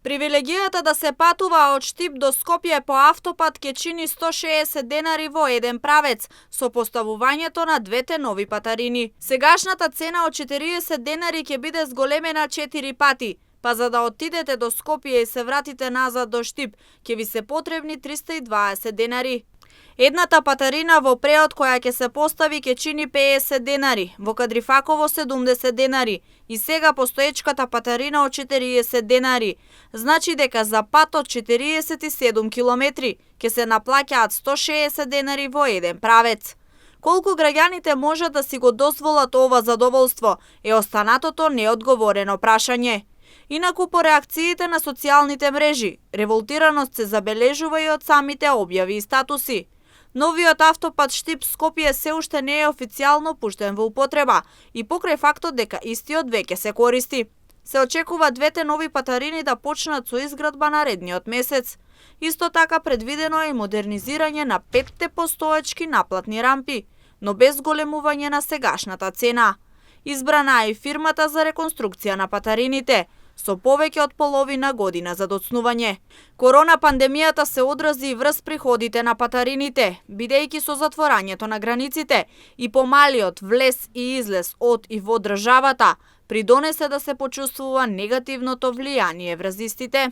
Привилегијата да се патува од Штип до Скопје по автопат ќе чини 160 денари во еден правец со поставувањето на двете нови патарини. Сегашната цена од 40 денари ќе биде зголемена 4 пати, па за да отидете до Скопје и се вратите назад до Штип, ќе ви се потребни 320 денари. Едната патарина во Преод која ќе се постави ќе чини 50 денари, во Кадрифаково 70 денари и сега постоечката патарина од 40 денари. Значи дека за пат од 47 километри ќе се наплаќаат 160 денари во еден правец. Колку граѓаните можат да си го дозволат ова задоволство е останатото неодговорено прашање. Инаку по реакциите на социјалните мрежи, револтираност се забележува и од самите објави и статуси. Новиот автопат Штип-Скопје се уште не е официјално пуштен во употреба и покрај фактот дека истиот веќе се користи. Се очекува двете нови патарини да почнат со изградба наредниот месец. Исто така предвидено е и модернизирање на 5 постоечки наплатни рампи, но без големување на сегашната цена. Избрана е и фирмата за реконструкција на патарините, со повеќе од половина година за доцнување. Корона пандемијата се одрази и врз приходите на патарините, бидејќи со затворањето на границите и помалиот влез и излез од и во државата, придонесе да се почувствува негативното влијание врз истите.